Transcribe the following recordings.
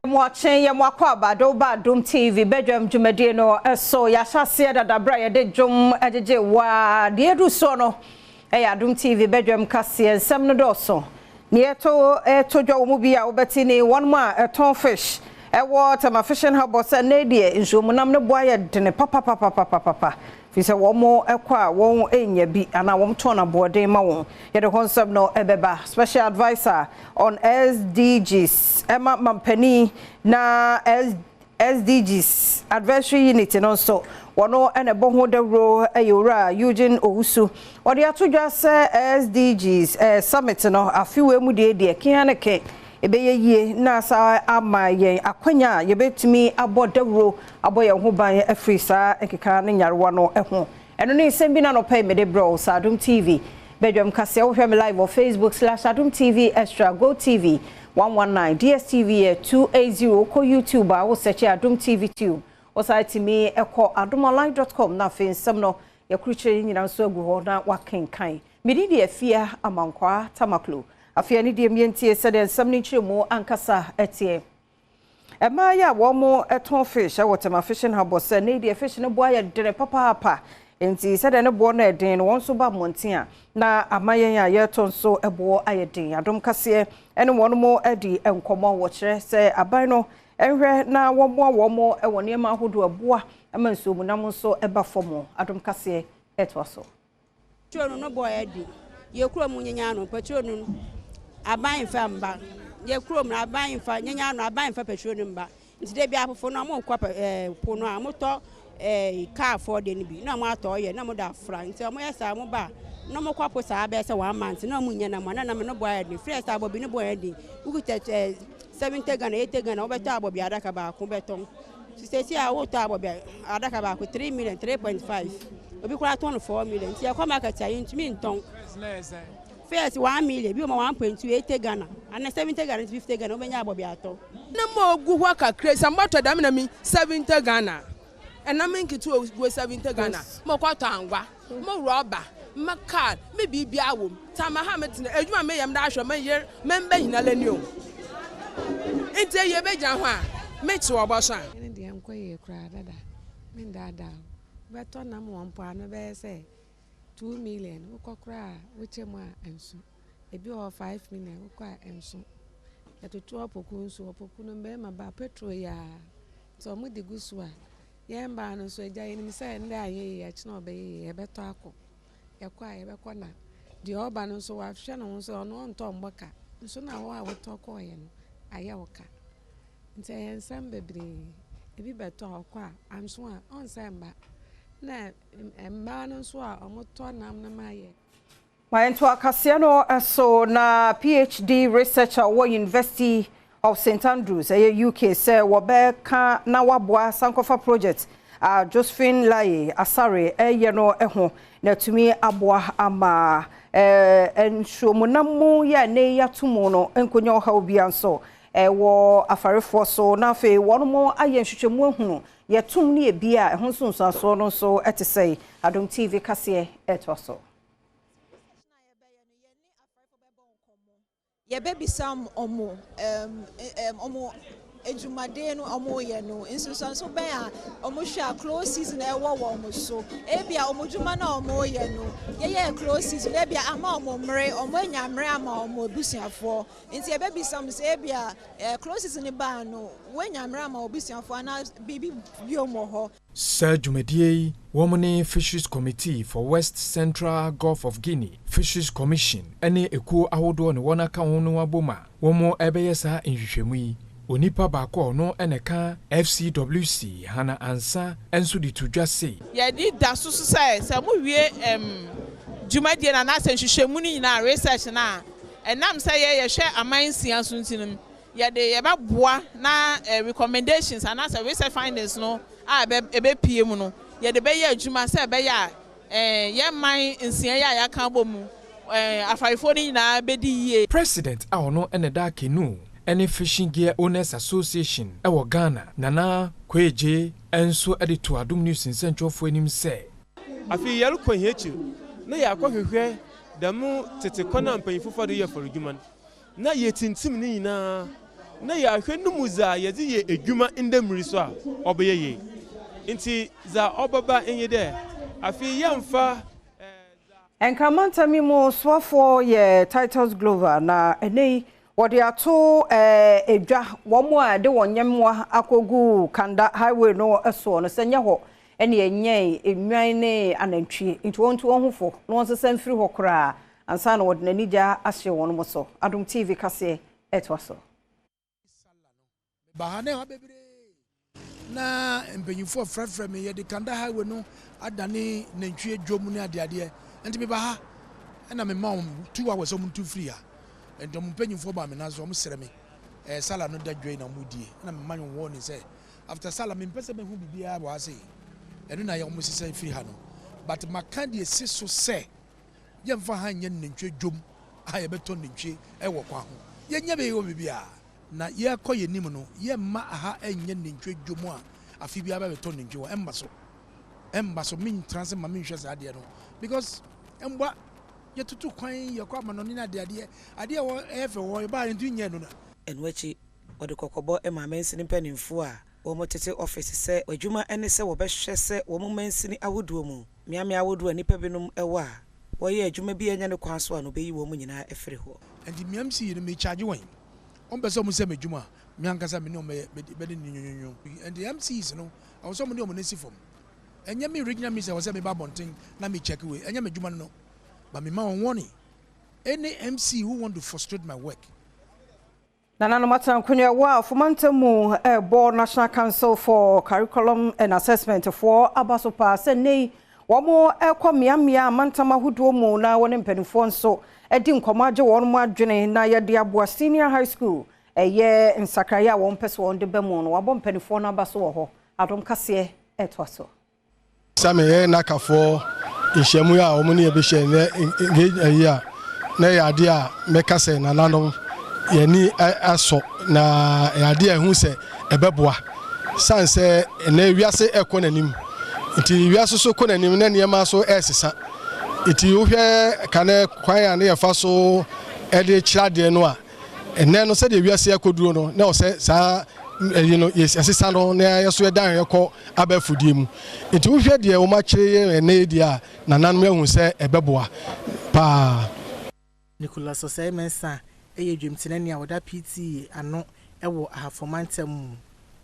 Moakye yɛ mo akwaaba de wo ba Adom TV badwam dwumadie no so. Yɛahyɛ aseɛ dada berɛ a yɛde dwom gyegye wo a deɛ ɛduru soɔ no yɛ Adom TV badwam kaseɛ. Nsɛm no dɔɔso. Neɛ ɛto ɛto dwa wɔ mu bi a wobɛte ne wɔn a ɛtɔn fish ɛwɔ Tema Fishing Harbour sɛ nnɛ deɛ nsuomunam no bo ayɛ dene papapapapapapa Firi sɛ wɔn kɔ a wɔn nnya bi anaa wɔn tɔn aboɔden ma wɔn. Yɛde hɔ nsɛm no bɛba. Special Adviser on SDGs ma mampanin na SDGs Advisory Unit no nso wɔn na ɛbɔ ho dawuro yɛ Owura Eugene Owusu. Ɔde ato dwa sɛ SDGs Summit no afe wei mu deɛ deɛ ke ara ne ke ɛbɛyɛ yie na asa ama yɛn akwanya a yɛbɛtumi abɔ dawuro abɔ yɛn ho ban afiri saa nkeka ne nyarewa no ho. Ɛno ne nsɛm bi na anɔpa yi mede brɛ wo sɛ Adom TV badwam kaseɛ. Wohwɛ me live wɔ Facebook slash Adom TV Extra, Go TV 119, DSTV yɛ 280, wokɔ YouTube a wo search Adom TV Tube. Wosan tumi kɔ adomonline dot com na afei nsɛm no yɛakrukyire ne nyinaa nso agu hɔ na woakenkan. Me din de Afia Amankwaa Tamaklo. Afei ɛne deɛ yɛntie sɛdeɛ nsɛm no nkyerɛmu ankasa teɛ. Mmaa yi a wɔtɔn fish wɔ Tema Fishing Harbour sɛ nnɛ yi deɛ fish no boɔ ayɛ dene papaapa nti sɛdeɛ ne boɔ no yɛ den no wɔn nso ba mmɔnten a na ama yɛn a yɛretɔ nso boɔ ayɛ den. Adom Kaseɛ ne wɔn adi nkɔmmɔ wɔkyerɛ sɛ aban no nhwɛ na wɔmmoa wɔn wɔ nneɛma ahodoɔ a ɛboa ma nsuomunam nso ba fam. Adom Kaseɛ ɛtoa so. Petrol no no bɔ yɛ den. Yɛ kurom nyanya no petrol no aban nfa mba. Yɛ kurom no aban nfa nyanya no aban nfa petrol no mba. Nti da bi apofo no ɔmo kɔ ɛɛ po no a ɔmo tɔ ɛɛ kaa fɔ de no bi na ɔmo atɔ ɔyɛ na ɔmo de afra. Nti ɔmo yɛ saa ɔmo ba na ɔmo kɔ po saa bɛyɛ sɛ one month na ɔmo nya nam a na nam no bɔ ayɛ den. First abɔbi no bɔ yɛ den. Wokuta ɛɛ 70 Ghana 80 Ghana wobɛtɔ abɔbi adaka baako bɛtɔn. Sesei a wotɔ abɔbɛ adaka baako 3 million, 3.5. Obi koraa tɔn no 4 million. Nti yɛkɔ market a yɛntumi ntɔn. First 1 million, bi wɔ ma 1.2, 80 Ghana. Ana 70 Ghana nti 50 Ghana wobɛnya abɔbɛ atɔ. Na ma ogu hɔ kakra yi, sɛ mɔtɔ dɛm nam yi 70 Ghana. Ɛnam nketewa ogu 70 Ghana. Mɔkɔtɔ angwa, mo rɔba, me car, me biribiara wɔ mu. Tama ha metsena, edwuma a meyɛ mede ahwɛ me yer, me mba nyinara ni o. Ntsi eyi ebegyina hɔ a, mekyew ɔbɔso a. Ɛno deɛ ɛnkɔ yie koraa dada, mendaadaa wo. Wobɛtɔ nam wɔ mpoano bɛyɛ sɛ 2 million, wokɔ koraa a wokyɛ mu a ɛnso. Ebi wɔ hɔ 5 million, wokɔ a ɛnso. Yɛtoto ɔpoku nso, ɔpoku no mmarima ba petrol yi ara nti wɔde gu so a, yɛn mmaa no nso agya yɛnim sɛ nnɛ anyɛ yie ɛkyena ɔbɛyɛ yie, yɛbɛtɔ akɔ. Yɛkɔ a yɛbɛkɔ na deɛ ɔba no nso wahwɛ ne ho sɛ ɔno ɔntɔ mmɔ ka nso na wo a wotɔ kɔɔeɛ no ayɛ wo ka. Nti ɛyɛ nsɛm bebree. Ebi bɛtɔ a ɔkɔ a anso a ɔnsɛ mba. Na mmaa no nso a wɔtɔ nam no ma yɛ. Ma yɛnto akaseɛ no so na PhD researcher wɔ University of St Andrews ɛyɛ UK sɛ wɔbɛka na waboa Sankofa project a Josephine Laye Asare ɛyɛ no ho na atumi aboa ama nsuomunam mu yɛ a ne yɛato mu no nkonya ɔhaw bia nso ɛwɔ afarefoɔ so na afei wɔn mo ayɛ nhwehwɛmu ahunu yɛtum ne ebi a ɛho nsonsansoɔ no nso ɛte sɛ Adom TV kaseɛ ɛtoa so. Yɛbɛbisa ɔmo ɔmo adwumaden no ɔmo yɛ no, nsunsuanso bɛn a ɔmo hwɛ a close season ɛwɔ wɔn so. Ebia ɔmo dwuma no a ɔmo yɛ no, yɛyɛ close season, ebia ama ɔmo mmere, ɔmo anya mmere ama ɔmo abusuafoɔ. Nti yɛbɛbisa mo sɛ ebia close season baa no, wɔanya mmere ama abusuafoɔ anaa biribi biom wɔ hɔ. Saa dwumadie yi, wɔn ne Fisheries Committee for West Central Gulf of Guinea, Fisheries Commission ne ekuo ahodoɔ ne wɔn aka ho no abom a wɔn ɛbɛyɛ saa nhwehwɛmu yi. Onipa baako a ɔno na ɛka FCWC, Hana Ansa, nso de to dwa se. Yɛde da so so sɛ mowie dwumadie no anaasɛ nhwehwɛmu no nyinaa, research no a, ɛnam sɛ yɛhwɛ aman nsia so nti no, yɛde yɛbɛboa na recommendations anaasɛ research findings no a ɛbɛpie mu no, yɛde bɛyɛ adwuma sɛ ɛbɛyɛ a yɛn man nsia yi a yɛaka abɔ mu afarefoɔ no nyinaa bɛdi yie. President a ɔno na da Canoe ne Fishing Gear Owners Association ɛwɔ Ghana, Nana Kwegye, nso de to Adom News nsɛntwerɛfoɔ anim sɛ. Afei yɛrekɔ hɛn ekyir na yɛakɔhwehwɛ dɛm tete kwan a mpanyimfo fa do yɛ afɔrdwuma no na yɛtintim ne nyinaa. na yɛahwɛ no mu dza yɛdze yɛ edwuma ndɛ mber yi so a, ɔbɛyɛ yie. Ntsi dza ɔbɛba nye dɛ, afei yɛmmfa dza. Nkramantam yi mu soafoɔ yɛ Titus Glover na ɛnnɛ yi wɔde ato dwa wɔn a ɛde wɔn nyɛmmoa akɔgu Kanda Highway no soɔ no sɛ nyɛ hɔ na ɛnyɛn nnwan ne anantwie nti wɔntu wɔn ho fo na wɔnsesa mfiri hɔ koraa ansa na wɔde n'anigya ahye wɔn so. Adom TV kaseɛ ɛtoa so. Meba ha na ɛha bebree na mpanyinfoɔ frɛfrɛ me yɛde Kanda highway no adane nantwie dwom ne adeadeɛ nti meba ha ɛna mema wɔn 2 hours wɔn ntu firi ha. Nti wɔn mpanyinfoɔ ba me nan so, wɔn srɛ me Sala no da dwa yi na wɔn die ɛna mema wɔn warning sɛ after Sala mempɛ sɛ mehu biribiara wɔ ha sei. Ɛno na yɛ wɔn sisa firi ha no, but maka deɛ si so sɛ yɛmfa ha nyɛ nantwie dwom a yɛbɛtɔ nantwie ɛwɔ kwan ho. Yɛnyɛ bɛyɛ wɔ biribiara na yɛkɔ yɛn nim no, yɛmma aha ɛnyɛ nantwie dwom a afi biara bɛtɔ nantwie wɔ ɛmba so, ɛmba so. Mentena se ma menhwɛ saa adeɛ no because mboa yɛtutu kwan yɛkɔ amanɔne no adeadeɛ adeɛ wɔ ɛyɛ fɛ wɔ yɛbaa yɛntu nyɛ no. Ɛno akyi, wɔde kɔkɔbɔ ma mansini mpanimfoɔ a wɔn office sɛ adwuma ne sɛ wɔbɛhwɛ sɛ wɔn mansini ahodoɔ mu mmeammea ahodoɔ a nnipa binom wɔ a wɔyɛ adwuma bi a ɛnyɛ ne kwan so a no bɛyi wɔn nyinaa afiri hɔ. Nti mmea MC no me charge wɔn, wɔn pɛ sɛ wɔn sɛ m'adwuma a me ankasa me ne wɔn bɛyɛ bɛde ne nyonyonyo. Nti MCs no, ɛwɔ sɛ wɔn de wɔn nsi fam. Ɛnyɛ me regional minister ɛwɔ sɛ meba abɔnten na me check wei, ɛnyɛ m'adwuma no, but me ma wɔn warning, any MC who want to frustrate my work. Nananom atena nkonnwa wɔ afomantam mu ɛbɔ National Council for Curriculum and Assessment foɔ aba so paa sɛ nnɛ yi wɔn ɛkɔ mmeammea amantam ahodoɔ mu na wɔne mpanimfoɔ nso di nkɔmmɔ agye wɔn mo adwene na yɛde aboa senior high school ɛyɛ nsakraeɛ a wɔn pɛ sɛ wɔn de ba mu no. Wɔabɔ mpanimfoɔ no aba so wɔ hɔ. Adom kaseɛ ɛtoa so. Sɛ meyɛ nakafoɔ nhyiamu a wɔn ne yɛbɛhyia nnɛ ayi a na ɛyɛ adeɛ a mɛka sɛ nananom yɛni asɔ na ɛyɛ adeɛ a ɛho sɛ ɛbɛboa san sɛ ɛnɛ wiase ɛkɔ n'anim, nti wiase so kɔ n'anim na nneɛma so ɛresesa. Nti wohwɛ kane kwan a ne yɛfa so ɛde kyerɛ adeɛ no a, ɛnɛ no sɛdeɛ wiase akɔduro no na ɔsɛ saa ɛyi no yɛsesa no na yɛso yɛdan yɛkɔ abɛɛfodie mu. Nti wohwɛ deɛ wɔn akyerɛ yɛ ɛnɛ deɛ a nananom ahu sɛ ɛbɛboa paa. Nicholas Osei Mensah yɛ dwamtenani a wɔda PTA ano wɔ Ahafo mantam mu.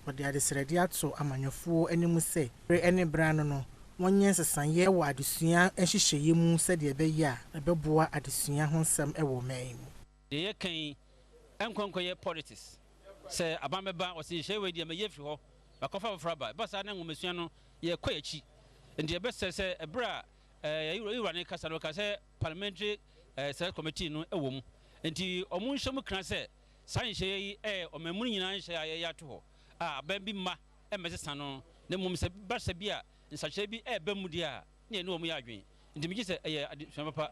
Wɔde adesrɛde ato amanyɔfoɔ anim sɛ bere ne bere ano no wɔnyɛ nsesaeɛ wɔ adesua nhyehyɛeɛ mu sɛdeɛ ɛbɛyɛ a ɛbɛboa adesua ho nsɛm wɔ ɔman yi mu. Deɛ yɛka yi nkɔnkɔyɛ politics sɛ aban bɛba ɔsɛ nhyehyɛeɛ wei deɛ mɛyɛ firi hɔ makɔfa foforɔ aba ɛba saa na nwomasua no yɛkɔ akyi. Nti yɛbɛsɛ sɛ ɛberɛ a yɛwura ne kasa no ɔka sɛ parliamentary select committee no wɔ mu, nti ɔmo nhyɛ mu kra sɛ saa nhyehyɛeɛ yi ɛyɛ ɔman mu no nyinaa nhyehyɛeɛ a yɛyɛ ato hɔ a aban bi mma ɛmmɛsesa no, na mmom sɛ ba sɛ bi a nsakyerɛ bi ɛɛba mu deɛ a ne yɛne wɔn yɛ adwene. Nti megye sɛ ɛyɛ adesua papa.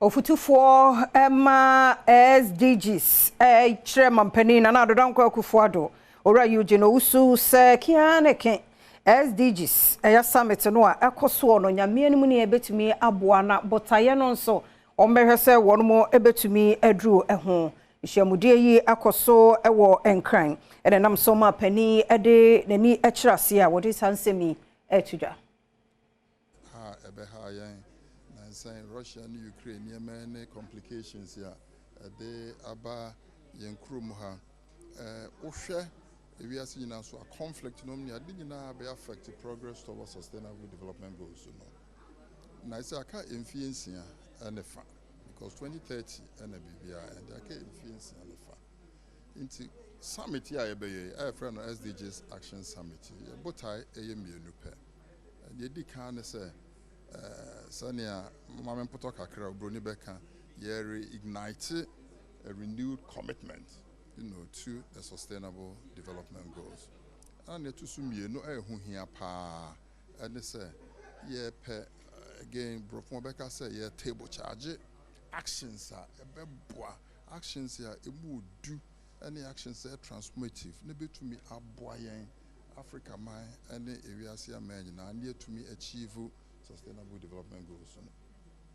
Ofutufoɔ ma SDGs kyerɛ mampanin Nana Addo Dankwa Akufo-Addo, Owura Eugene Owusu, sɛ kia ne ke SDGs ɛyɛ summit no a ɛkɔ soɔ no, Nyame anim ne ɛbɛtumi aboa na botaeɛ no nso wɔn bɛhwɛ sɛ wɔn mo bɛtumi aduru ho. Nhyiamudie yi akɔ so wɔ Nkran ɛna nam so ma panin de n'ani kyerɛ aseɛ a wɔde saa nsɛm yi ɛto dwa. Ha ɛbɛha yɛn nansan Russia ne Ukraine nneɛma ne complications a ɛde aba yɛn kurom ha. Wohwɛ ewiase nyinaa so a, conflict no ne ade nyinaa bɛyɛ affect progress towards Sustainable Development Goals no. Na ɛsɛ aka mfie 6 ɛne fa because 2030 ɛna biribiara ɛnde aka mfie 6 ne fa. Nti summit yi a yɛbɛyɛ yi a yɛfrɛ no SDGs Action Summit yi, yɛbotae ɛyɛ mmienu pɛ. Deɛ ɛdi kan ne sɛ sɛnea maame mpotɔ kakra oburoni bɛka, yɛre ignite a renewed commitment to the Sustainable Development Goals. Ɛna nea ɛto so mmienu a ɛho hia paa ɛne sɛ yɛpɛ, again, borɔfo bɛka sɛ yɛ table charge actions a ɛbɛboa, actions a ɛmu odu ɛne actions a ɛyɛ transformative na bɛtumi aboa yɛn Africa man ɛne ewiase aman nyinaa ne yɛtumi achieve Sustainable Development Goals no.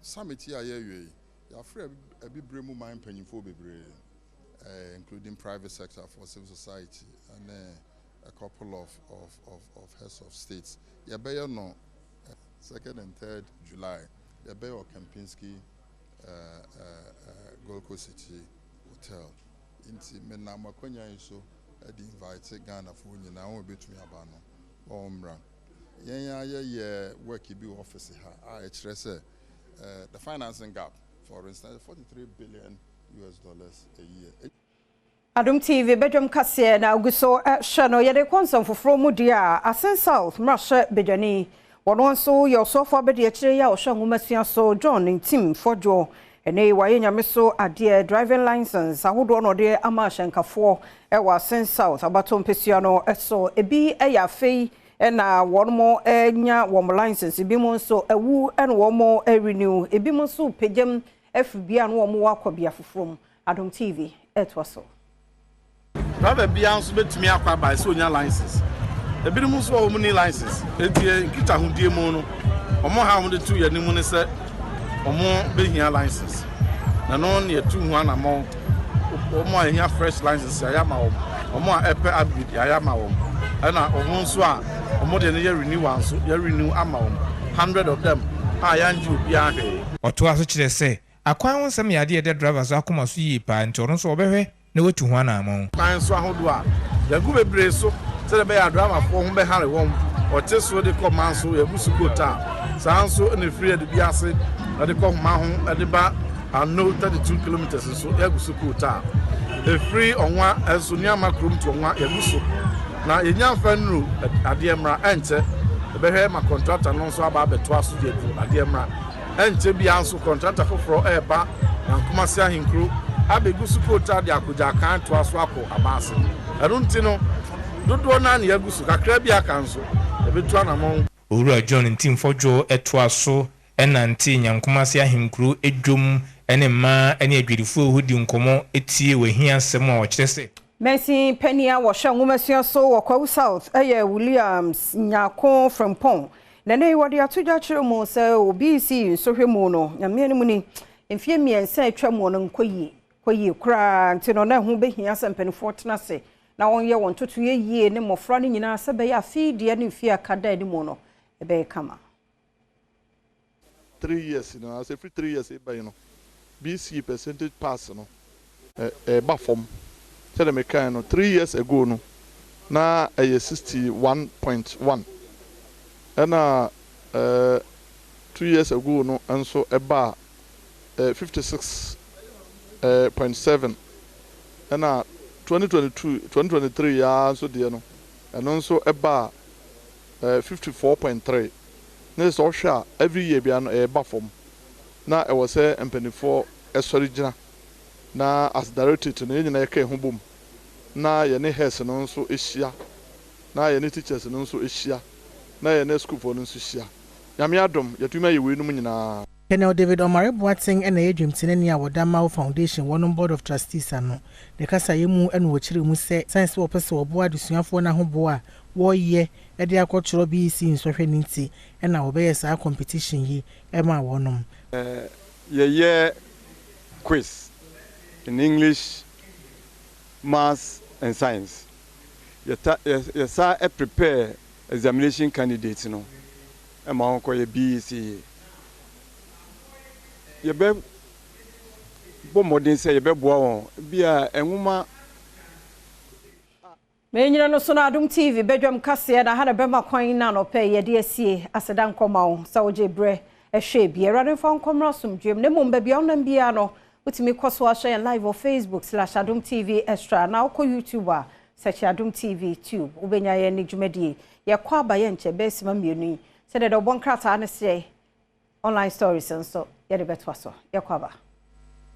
Summit yi a yɛrewie yi, yɛafrɛ abibire mu man mpanyinfoɔ bebree. including private sector for civil society ne a couple of of of of heads of states. Yɛbɛyɛ no second and third July, yɛbɛyɛ wɔ Kempinski Gold Coast City Hotel. Nti menam akwanya yi so de invite Ghanafoɔ nyinaa, wɔn a wɔbɛtumi aba no, wɔn mmra. Yɛn ara yɛyɛ work bi wɔ office ha a ɛkyerɛ sɛ the financing gap, for instance, 43 billion US dollars a year. Adom TV badwam kaseɛ na ogu so hwɛ no. Yɛde kɔ nsɛm foforɔ mu deɛ a, Assin South mmarahyɛ badwani, wɔno nso yɛ ɔsoafoɔ abadiakyire yi a ɔhwɛ nwomasua so, John Ntim Fordjour, ɛnɛ yi wayɛ Nyame so adeɛ, driving license ahodoɔ na ɔde ama ahyɛnkafoɔ wɔ Assin South abatoɔ mpesua no so. Ebi yɛ afei na wɔn anya wɔn license, ebi mo nso awu na wɔn renew, ebi mo nso pagyam afiri bea na wɔn wɔ akɔ bea foforɔ mu. Adom TV ɛtoa so. Driver biara nso bɛtumi akɔ aba sɛ onya license. Ebinom nso wɔ wɔn ni license. Eti nkitahodie mu no, wɔn ha wɔn de to yɛn anim ne sɛ wɔn bɛhia license. Na no ne yɛtu ho anammɔn. Wɔn a ɛhia fresh license yɛayɛ ama wɔn. Wɔn a ɛpɛ upgrade yɛayɛ ama wɔn. Ɛna wɔn nso a wɔn de no yɛ renewal nso yɛ renew ama wɔn. 100 of them a yɛangye obiara hwee. Ɔtoa so kyerɛ sɛ akwan ho nsɛm yɛ adeɛ a ɛda driver so akoma so yie paa, nti ɔno nso ɔbɛhwɛ na watu ho anammɔn. Kwan so ahodoɔ a yɛagu bebree so sɛdeɛ ɛbɛyɛ a driverfoɔ ho bɛhare wɔn. Ɔte so de kɔ man so, yɛagu so coal tar. Saa nso na ɛfiri Adubiase de kɔ Homa ho de ba Ano 32 kilometres nso, yɛagu so coal tar. Ɛfiri Ɔnwa nso, Nuama kurom to Ɔnwa, yɛagu so. Na yɛnya mfa nnuru adeɛ mmra, ɛnkyɛ yɛbɛhwɛ ma kɔntrata no nso aba abɛtoa so de aduru adeɛ mmra. Ɛnkyɛ biara nso kɔntrata foforɔ reba na Nkumasi Ahenkuro abɛgu so kootaa de akɔ Gyakan atoa so akɔ Abaase. Ɛno nti no, dodoɔ no ara na yɛagu so, kakra bi a aka nso, yɛbɛtu anammɔn. Owura John Ntim Fordjour toaa so nantee Nyankumase Ahenkuro dwom ne mmaa ne adwadifoɔ hɔ di nkɔmmɔ tie wɔn ahiasɛm a ɔkyerɛ sɛ. Mansin panin a wɔhwɛ nwomasua so wɔ Kwahu South yɛ Williams Nyarko Frimpong. Na nnɛ yi wɔde ato dwa kyerɛ mu sɛ obi resi nsɔhwɛ mu no, Nyame anim ni, mfeɛ mmiɛnsa a atwa mu no nkɔ yie, kɔ yie koraa nti no na ɛho bɛhia sɛ mpanimfoɔ tena ase na wɔnyɛ wɔn ntotoeɛ yie ne mmɔfra no nyinaa sɛ ɛbɛyɛ afe deɛ ne mfeɛ a aka da anim no ɛbɛyɛ kama. 3 years no anaasɛ ɛfiri 3 years ba yi no, BECE percentage pass no ɛba fam. Sɛdeɛ mekae no, 3 years ago no na ɛyɛ 61.1, ɛna 2 years ago no nso ɛbaa 56.7, ɛna 2022, 2023 yaa nso deɛ no, ɛno nso ɛbaa 54.3. Ne sɛ ɔhwɛ a, every year bia no ɛɛba fam, na ɛwɔ sɛ mpanimfoɔ ɛsɔre gyina na as directorate no, yɛn nyinaa yɛka yɛn ho bom na yɛne heads no nso ahyia, na yɛne teachers no nso ahyia, na yɛne sukuufoɔ no nso hyia. Nyame adom, yɛtumi ayɛ weinom nyinaa. Colonel David Omare Boateng na ɛyɛ dwamtenani a wɔda Mao Foundation wɔnom Board of Trustees ano. Ne kasaeɛ mu na wɔkyerɛ mu sɛ sane sɛ wɔpɛ sɛ wɔboa adesuafoɔ no ahoboa a wɔreyɛ de akɔtwerɛ BECE nsɔhwɛ no nti na wɔbɛyɛ saa competition yi ma wɔnom. Yɛyɛ quiz in English, Maths and Science. Yɛsa prepare examination candidates no ma wɔn kɔyɛ BECE. Yɛbɛ bɔ mmɔden sɛ yɛbɛboa wɔn bia nwoma. Menyina no so no, Adom TV badwam kaseɛ na ha na bɛma kwan na anɔpɛ yɛde asie. Aseda nkɔma wo sɛ wogye berɛ ɛhwɛ bi. Awurade mfa nkɔmmra asomdwem, na mmom baabi a wonam biara no, wotumi kɔ so ahwɛ yɛn live wɔ Facebook/AdomTV Extra, na wokɔ YouTube a, search Adom TV Tube, wobɛnya yɛn ne dwumadie. Yɛkɔ aba, yɛ nkyɛ bɛɛ sima 2 yi sɛdeɛ deɛ wɔbɔ nkrataa no seɛ online stories nso yɛde bɛtoa so. Yɛkɔ aba.